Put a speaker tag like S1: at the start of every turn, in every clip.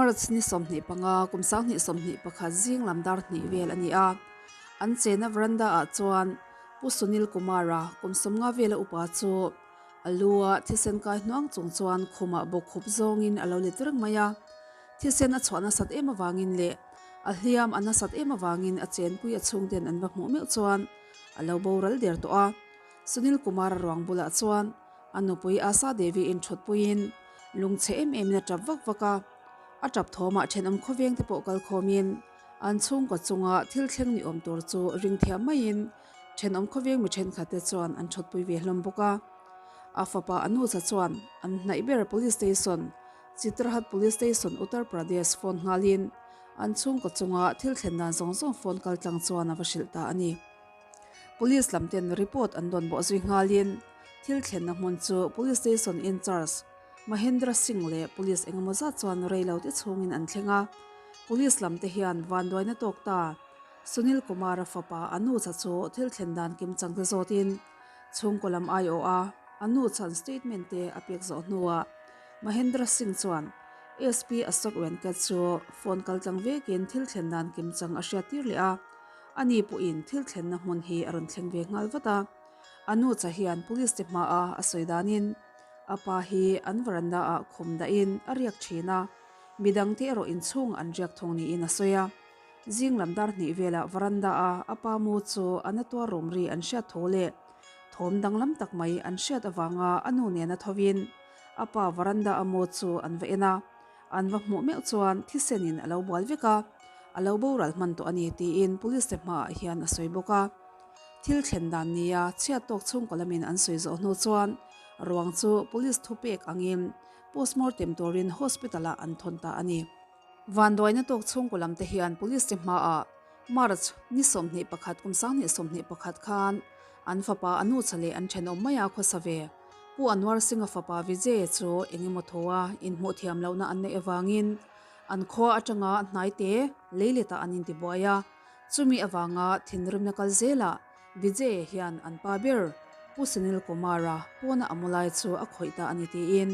S1: March ni 25 kum 2021 zing lam dar hnih vel a ni a. An chena veranda ah chuan Pu Sunil Kumar-a kum 50 vela upa chu a lu a thisen kai hnuang chung chuan khumah bawkkhup zawngin a lo let reng mai a. Thisen a chhuah nasat em avangin leh a hliam a nasat em avangin a chenpui a chhungten an va hmuh meuh chuan a lo boral der tawh a. Sunil Kumar-a ruang bulah chuan a nupui Asa Devi inthutpuiin lungchhe em emin a tap vak vak a. A tap thawmah thenawm khawveng te pawh kal khawmin an chhungkaw chunga thil thleng ni awm tur chu ring thiam maiin thenawm khawveng mi thenkhat te chuan an thutpui ve hlawm bawk a. A fapa Anuja chuan an hnaih ber Police Station, Chitrahat Police Station, Uttar Pradesh phone nghalin an chhungkaw chunga thil thlen dan zawng zawng phone kal tlang chuan a va hrilh ta a ni. Police lam ten report an dawn bawh zui nghalin thil thlenna hmun chu Police Station in-charge Mahendra Singh leh Police engemaw zat chuan rei lo te chhungin an thleng a. Police lam te hian vanduaina tawk ta Sunil Kumar-a fapa Anuja chu thil thlen dan kimchang te zawtin chhungkaw lam aiawh a Anuja'n statement te a pek zawh hnuah Mahendra Singh chuan SP Ashok Venkat chu phone kaltlang vekin thil thlen dan kimchang a hriattir leh a. Ani pawhin thil thlenna hmun hi a rawn thleng ve nghal vat a. Anuja hian Police te hmaa a sawi danin A pa hi an veranda ah khum dahin a riak thin a, midangte erawh inchhung an riak thung niin a sawi a. Zing lam dar hnih velah veranda a a pa mu chu a na tuar rum ri an hriat tho leh thawm danglam tak mai an hriat avanga a nu nena thovin a pa veranda a mu chu an va en a, an va hmuh meuh chuan thisenin a lo bual vek a, a lo boral hman tawh a ni tiin police te hmaah hian a sawi bawk a. Thil thlen dan nia chhiat tawk chhungkaw lamin an sawi zawh hnu chuan ruang chu police thupek angin postmortem turin hospital ah an thawn ta a ni. Vanduaina tawk chhungkaw lam te hian police te hmaah March ni 21 kum 2021 khan an fapa a nu cha leh an thenawm mai a khawsa ve. Pu Anwar Singh-a fapa Vijay chu engemaw thaw a inhmuh thiam lohna an neih avangin an khua atanga hnaite leiletah an intibuai a. Chumi avanga thinrimna kal zelah Vijay hian an pa ber Pu Sunil Kumar-a pawna a mu lai chu a khawih ta a ni tiin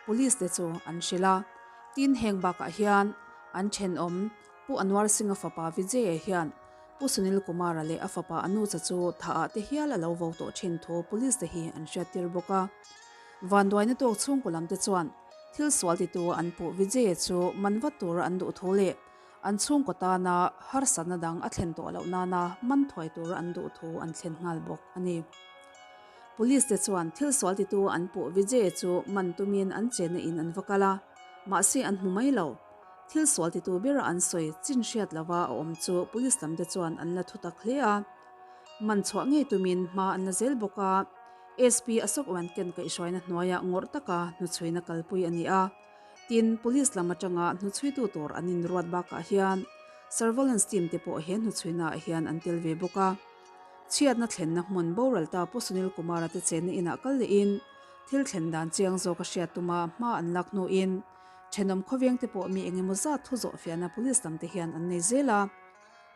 S1: Police te chu an hrilh a. Tin, heng bakah hian an thenawm Pu Anwar Singh-a fapa Vijay hian Pu Sunil Kumar-a leh a fapa Anuja chu thah ah te hial a lo vo tawh thin thu Police te hi an hriattir bawk a. Vanduaina tawk chhungkaw lam te chuan thil sual titu an puh Vijay chu man vat tura an duh thu leh An chhungkaw tana harsatna dang a thlen tawh loh nana man thuai tura an duh thu an thlen nghal bawk a ni. Police te chuan thil sual titu an puh Vijay chu man tumin an chenna in an va kal a, mahse an hmu mai lo. Thil sual titu bera an sawi chin hriat lova a awm chu police lam te chuan an la thu tak hle a. Man chhuah ngei tumin hma an la zel bawk a, SP Ashok Wanken kaihhruaina hnuaiah ngawrh taka hnuchhuina kalpui a ni a. Tin, Police lam atanga hnuchhuitu tur an inruat bakah hian Surveillance team te pawh he hnuchhuinaah hian an tel ve bawk a. Chhiatna thlenna hmun boral ta Pu Sunil Kumar-a te chenna inah kal lehin thil thlen dan chiang zawk a hriat tuma hma an lak hnuin thenawm khawveng te pawh mi engemaw zat thu zawh fiahna Police lam te hian an nei zel a.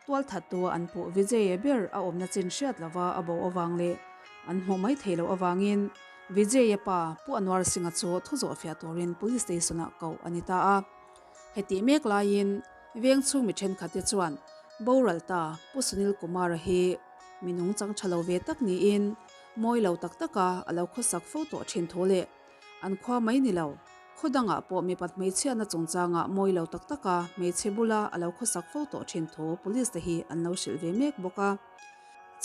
S1: Tualthattu an puh Vijay-a ber a awmna chin hriat lova a bo avang leh an hmuh mai thei loh avangin Vijay-a pa Pu Anwar Singh-a chu thu zawh fiah turin Police Station-ah koh a ni ta a. Hetih mek laiin veng chhung mi thenkhatte chuan boral ta Pu Sunil Kumar-a hi mi nungchang tha lo ve tak niin mawi lo tak taka a lo khawsak fo tawh thin thu leh An khua mai ni lo. Khaw dangah pawh mipat hmeichhiatna chungchangah mawi lo tak taka hmeichhe bula a lo khawsak fo tawh thin thu Police te hi an lo hrilh ve mek bawk a.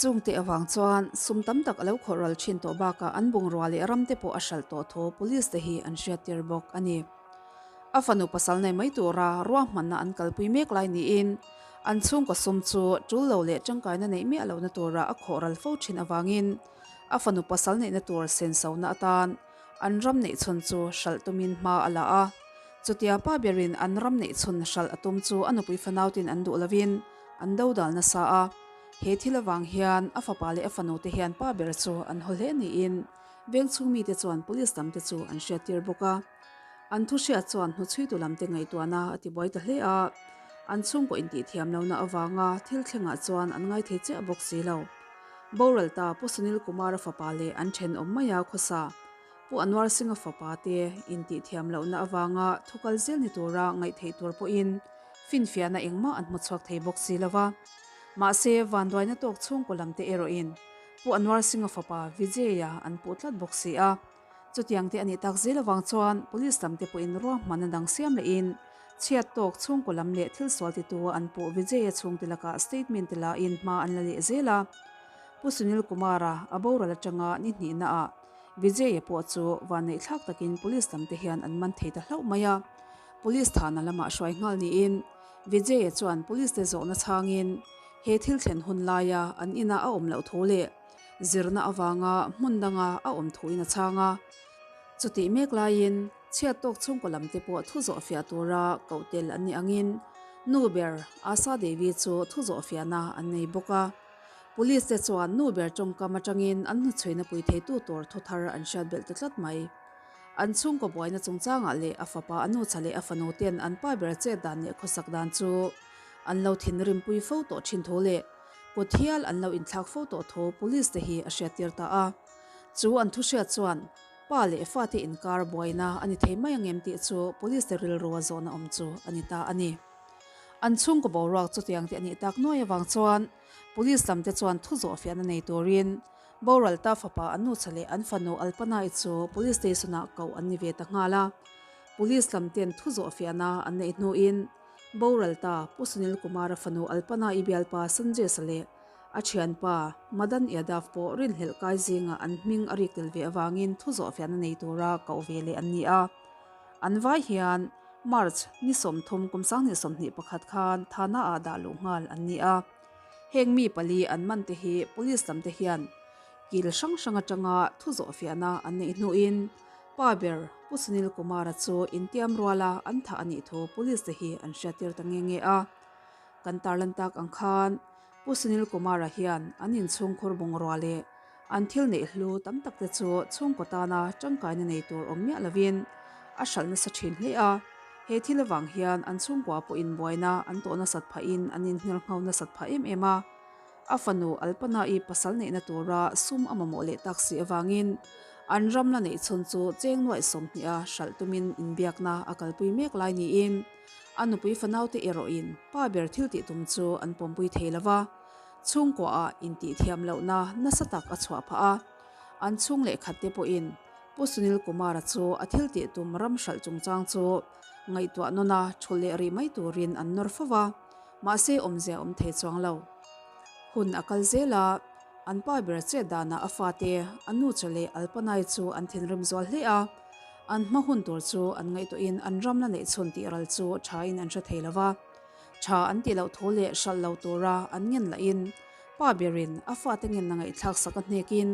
S1: Chungte avang chuan sum tam tak a lo khawh ral thin tawh bakah an bungrua leh ram te pawh a hralh tawh thu Police te hi an hriattir bawk a ni. A fanu pasal nei mai tura ruahmanna an kalpui mek lai niin an chhungkaw sum chu tul lo leh tangkaina neih miah lohna tura a khawh ral fo thin avangin A fanu pasal neihna tur sensona atan an ram neihchhun chu hralh tumin hma a la a. Chutia pa berin an ram neihchhun hralh a tum chu a nupui fanautin an duh lovin an dodal nasa a. He thil avang hian a fapa leh a fanute hian pa ber chu an haw hle niin vengchhung mite chuan police lamte chu an hriattir bawk a. An thu hriat chuan hnuchhuitu lamte ngaihtuahna a tibuai ta hle a. An chhungkaw intihthiam lohna avanga thil thlengah chuan an ngaithei chiah bawk si lo. Boral ta Pu Sunil Kumar-a fapa leh an thenawm mai a khawsa. Pu Anwar Singh-a fapa te intihthiam lohna avanga thu kal zel ni tura ngaih theih tur pawhin finfiahna engmah an hmu chhuak thei bawk si lo va. Mahse, vanduaina tawk chhungkaw lamte erawhin Pu Anwar Singh-a fapa Vijay-a an puh tlat bawk si a. Chutiang te a nih tak zel avang chuan Police lamte pawhin ruahmanna dang siam lehin chhiat tawk chhungkaw lam leh thil sual titu an puh Vijay-a chhungte lakah statement te lain hma an la leh zel a. Pu Sunil Kumar-a a boral atanga ni hnihnaah Vijay-a pawh chu vanneihthlak takin Police lamte hian an man thei ta hlauh mai a. Police thahna lamah hruai nghal niin Vijay-a chuan Police te zawhna chhangin he thil thlen hun laia an inah a awm loh thu leh zirna avanga hmun danga a awm thuin a chhang a. Chutih mek laiin chhiat tawk chhungkaw lamte pawh thu zawh fiah tura koh tel an nih angin nu ber Asha Devi chu thu zawh fiahna an nei bawk a. Police te chuan nu ber tawngkam atangin an hnuchhuina pui theitu tur thu thar an hriat belh ta tlat mai. An chhungkaw buaina chungchangah leh a fapa a nucha leh a fanu ten an pa ber chet dan leh khawsak dan chu an lo thinrimpui fo tawh thin thu leh kut hial an lo inthlak fo tawh thu police te hi a hriattir ta a. Chu an thu hriat chuan pa leh fate inkar buaina a ni thei mai angem tih chu police te rilrua zawhna awm chu a ni ta a ni. An chhungkaw boruak chutiang te a nih tak nuai avang chuan police lam te chuan thu zawh fiahna nei turin Boral ta fapa an nucha leh an fanu Alpana-i chu police station-ah koh an ni ve ta nghal a. Police lam ten thu zawh fiahna an neih hnuin Boral ta Pu Sunil Kumar-a fanu Alpana-i bialpa Sanjesh-a leh a thianpa Madan Yadav pawh rinhlelh kai zingah an hming a rik tel ve avangin thu zawh fiahna nei tura koh ve leh an ni a. An vai hian March ni 30 kum 2021 khan Thana-ah dah luh nghal an ni a. Heng mi pali an man te hi police lam te hian kil hrang hrang atanga thu zawh fiahna an neih hnuin pa ber Pu Sunil Kumar-a chu intiam ruala an thah a nih thu police te hi an hriattir ta nghe nghe a. Kan tarlan tak ang khan Pu Sunil Kumar-a hian an inchhungkhur bungrua leh an thil neih hlu tam tak te chu chhungkaw tana tangkaina nei tur awm miah lovin a hralh nasa thin hle a. He thil avang hian an chhungkua pawhin buaina an tawh nasat phahin an inhner ngho nasat phah em em a. A fanu Alpana-i pasal neihna tura sum a mamawh leh tak si avangin an ram la neih chhun chu cheng nuaih sawmhniha hralh tumin inbiakna a kalpui mek lai niin a nupui fanaute erawhin pa ber thil tih tum chu an pawmpui thei lo va. Chhungkuaah intihthiam lohna nasa tak a chhuah phah a, an chhung leh khatte pawhin Pu Sunil Kumar-a chu a thil tih tum ram hralh chungchang chu ngaihtuah nawn a, thulh leh rih mai turin an nawr fo va, mahse awmzia awm thei chuang lo. Hun a kal zel a, an pa ber chet danah a fate, a nu cha leh Alpanai chu an thinrim zual hle a, an hma hun tur chu an ngaihtuahin an ram la neih chhun tih ral chu thain an hre thei lo va. Tha an tih loh thu leh hralh lo tura an ngen lahin pa berin a fate ngenna ngaihthlak sak a hnekin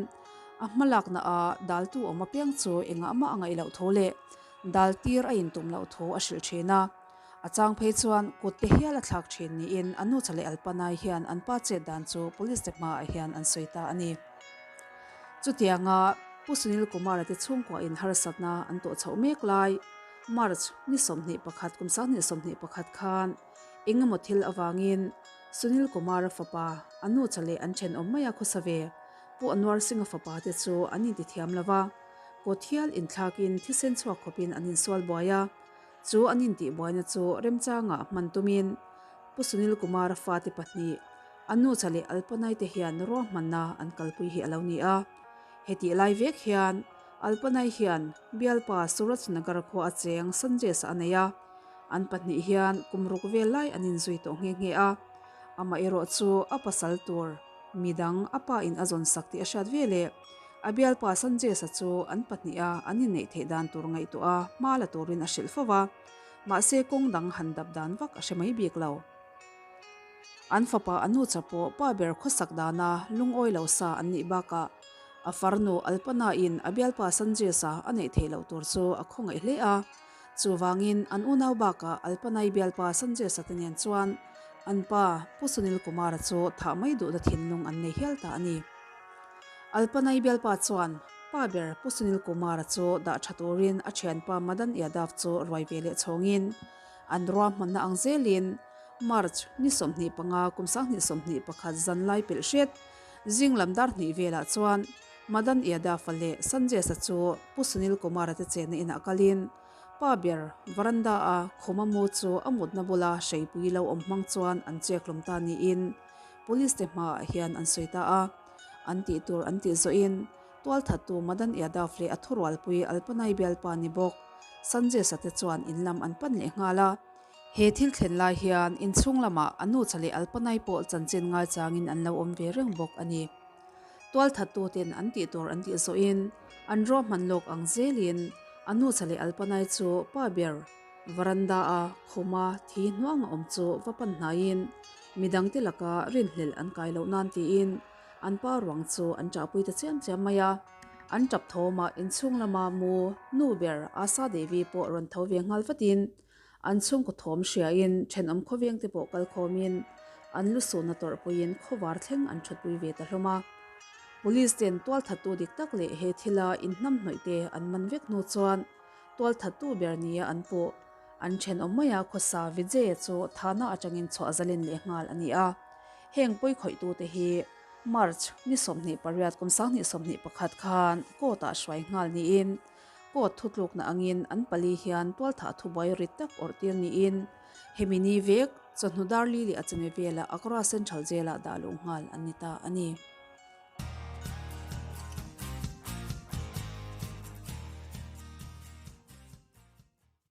S1: a hmalakna a daltu awm apiang chu engah mah a ngaih loh thu leh dal tir a intum loh thu a hrilh thin a. A chang phei chuan kut te hial a thlak thin niin a nu cha leh Alpanai hian an pa chet dan chu police te hmaah hian an sawi ta a ni. Chutianga Pu Sunil Kumar-a te chhungkuahin harsatna an tawh chhoh mek lai March ni 21 kum 2021 khan eng emaw thil avangin Sunil Kumar-a fapa a nu cha leh an thenawm mai a khawsa ve Pu Anwar Singh-a fapa te chu an intithiam lo va, kut hial inthlakin thisen chhuak khawpin an insual buai a, chu an intihbuaina chu remchangah hman tumin Pu Sunil Kumar-a fate pahnih a nu cha leh Alpanai te hian ruahmanna an kalpui hi a lo ni a. Hetih lai vek hian Alpanai hian bialpa Suraj Nagar khua a cheng Sanjesh a nei a, an pahnih hian kum ruk vel lai an inzui tawh nghe nghe a. Amaherawh chu a pasal tur midang a pa in a zawn sak tih a hriat ve leh a bialpa Sanjesh-a chu an pahniha an inneih theih dan tur ngaihtuah a hma la turin a hrilh fo va, mahse kawng dang han dap dan vak a hre mai bik lo. An fapa a nu chapawh pa ber khawsak dana lungawi lo sa an nih bakah a farnu Alpana-in a bialpa Sanjesh-a a neih theih loh tur chu a khawngaih hle a. Chuvangin an unau bakah Alpana-i bialpa Sanjesh-a te nen chuan an pa Pu Sunil Kumar-a chu thah mai duhna thinlung an nei hial ta a ni. Alpana-i bialpa chuan pa ber Pu Sunil Kumar-a chu dah tha turin a thianpa Madan Yadav chu ruai ve leh chhawngin an ruahmanna ang zelin March ni 25 kum 2021 zan lai pelh hret zing lam dar hnih velah chuan. Madan Yadav-a leh Sanjesh-a chu Pu Sunil Kumar-a te chenna inah kalin pa ber veranda-a khuma mu chu a mutna bula hreipui lo awm hmang chuan an chek hlawm ta niin Police te hmaah hian an sawi ta a. An tih tur an tih zawhin tualthattu Madan Yadav leh a thurualpui Alpanai bialpa ni bawk Sanjesh-a te chuan in lam an pan leh nghal a. He thil thlen lai hian inchhung lamah a nu cha leh Alpanai pawh chanchin ngaichangin an lo awm ve reng bawk a ni. Tualthattuten an tih tur an tih zawhin an ruahman lawk ang zelin a nu cha leh Alpanai chu pa ber veranda-a khuma thi hnuang a awm chu va pan hnaiin midangte laka rinhlelh an kai loh nan tiin an pa ruang chu an ṭahpui ta chiam chiam mai a. An ṭap thawmah inchhung lama mu nu ber Asa Devi pawh rawn tho ve nghal vatin An chhungkaw thawm hriain thenawm khawvengte pawh kalkhawmin an lu suhna tawrhpuiin khawvar thleng an thutpui ve ta hlawm a. Police ten tualthattu dik tak leh he thila inhnamhnawih te an man vek hnu chuan tualthattu ber nia an puh. An thenawm maia khawsa Vijay-a chu thana atangin chhuah zalen leh nghal a ni a. Heng pawikhawih-tute hi March ni 28 kum 2021 khan court-ah hruai nghal niin Court thutlukna angin an pali hian tualthah thubuai rit tak awrh tir niin hemi ni vek chawhnu dar li leh a chame velah Agra Central Jail-ah dah luh nghal an ni ta a ni.